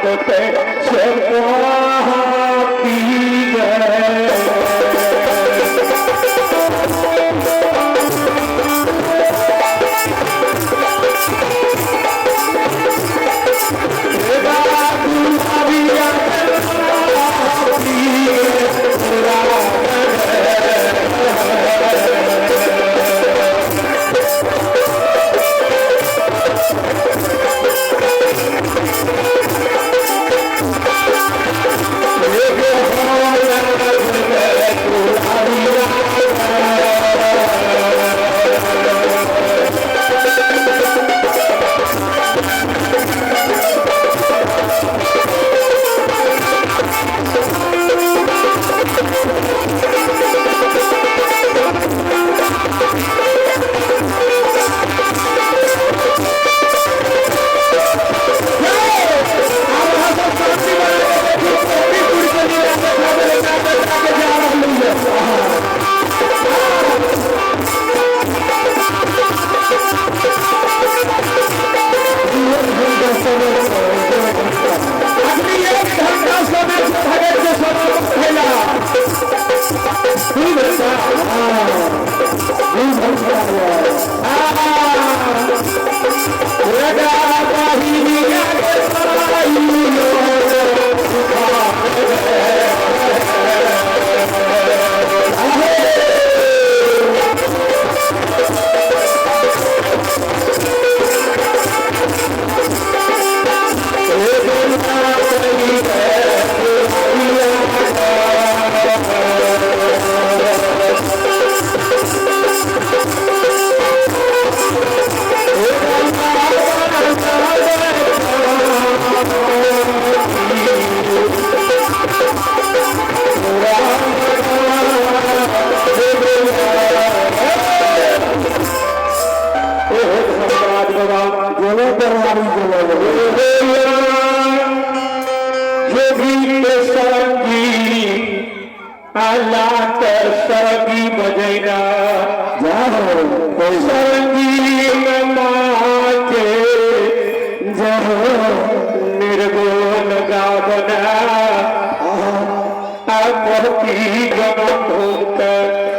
पे से पी गए।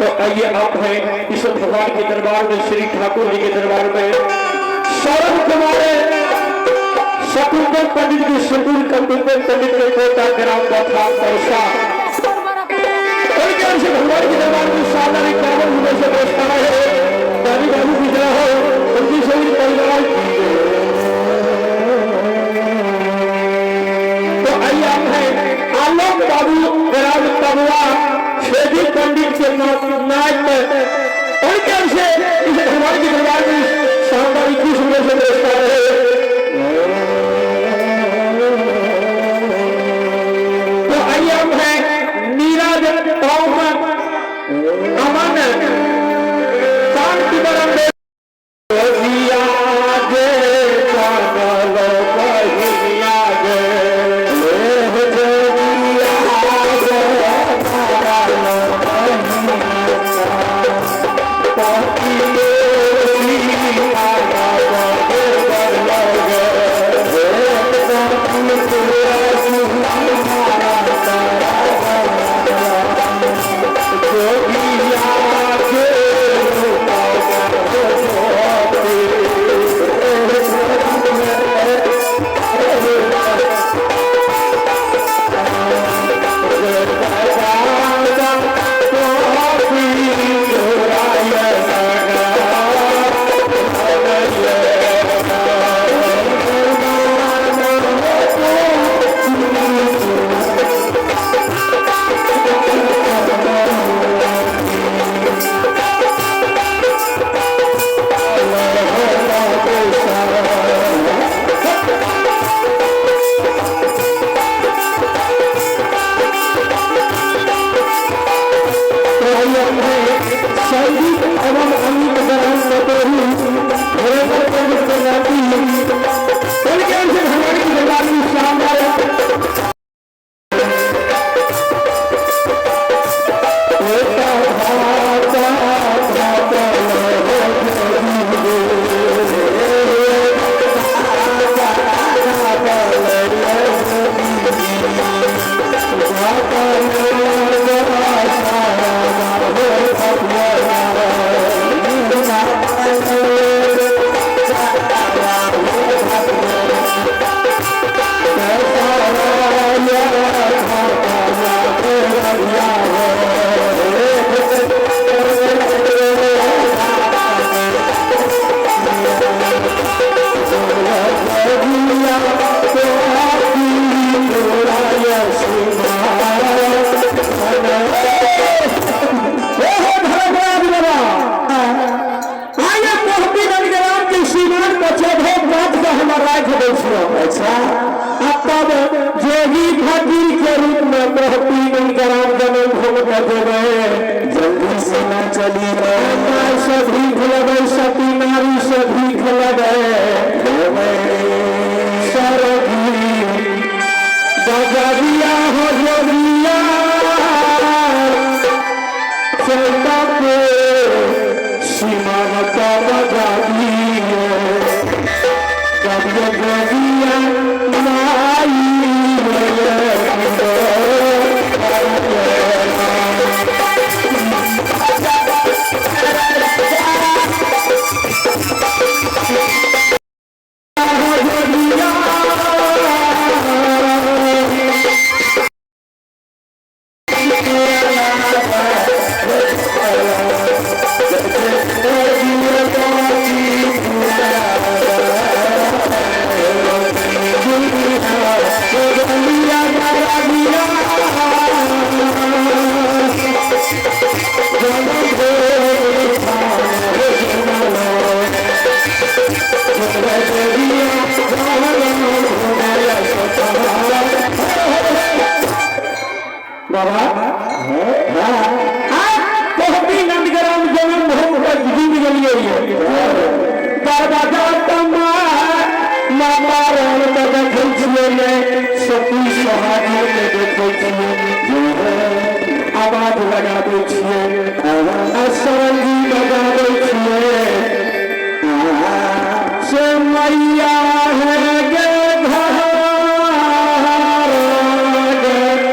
तो आइए आप हैं इस भगवान के दरबार में, श्री ठाकुर जी के दरबार में सौरभ कुमार शकुंतल पंडित के शकुन कंकुंतल पंडित के पोता ग्राम बथा परसा उनके ओर से भगवान के दरबार में साधारण 51 रुपए से पुरस्कार है। दादी बाबू की जय हो, उनकी सभी परिवार की। तो आइए आप हैं आलोक बाबू ग्राम तबुआ छेदी पंडित के नायक में उनके ओर से इस भगवान के दरबार में शानदार 21 रुपए से पुरस्कार है। तो आइए हम हैं नीरज ओम अमन शांति Oh, अच्छा अब जोगी फकीर के रूप में मोहती नंदग्राम जन्म भोग देवे जल्दी से ना चली से भीख लगे सती नारी से भीख लगे सरगी बजरिया हो जोगिया चलता के सीमा का बजा दिए जब जोगिया माई बाबा हाँ नंदग्राम जन्म भोग जीत गेलियै दरवाजा मामा राम के देखै छियै सती सोहागी के देखै छियै आवाज लगाबै छियै आ सरंगी बजाबै छियै से मैया है गे घर गे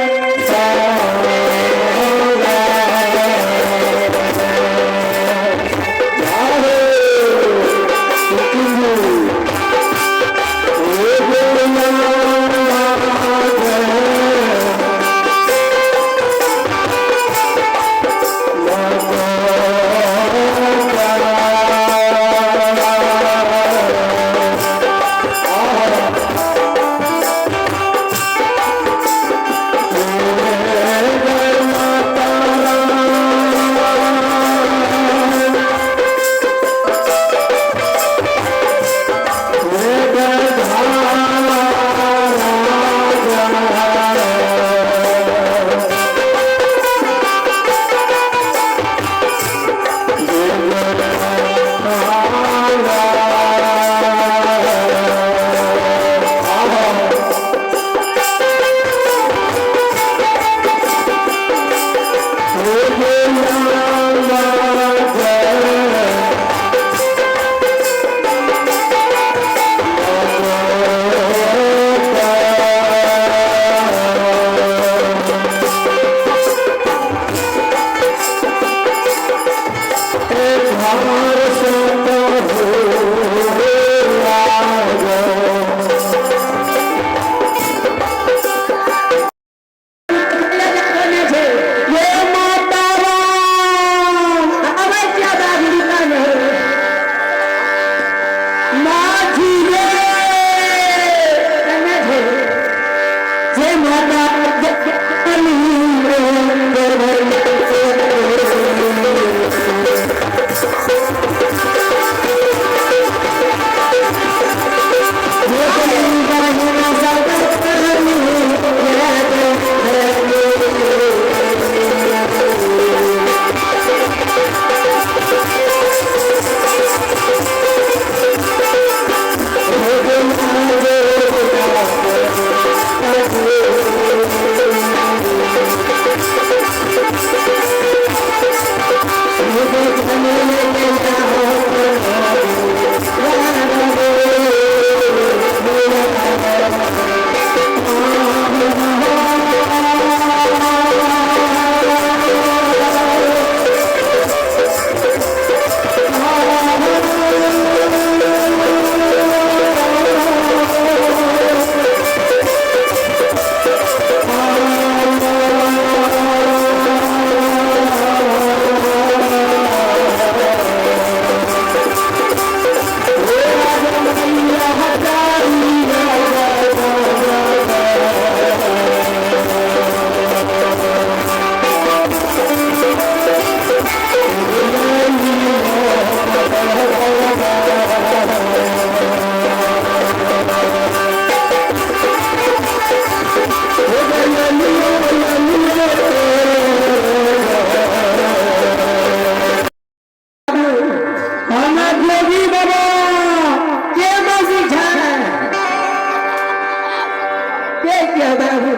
के क्या बाबू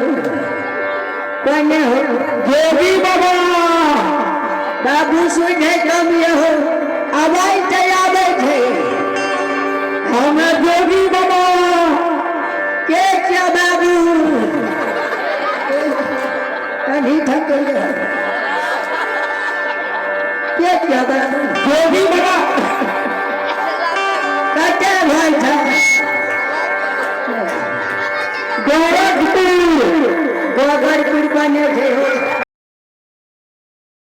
कोने हो? जोगी बाबा। बाबू सुने कम हो, आवाज छै, आबै छै। हमें जोगी बाबा। के क्या बाबू? कहीं थक गए। के क्या बाबू? जोगी बाबा। कते भाई छै? गोरखपुर। गोबरपुर बने छै हो।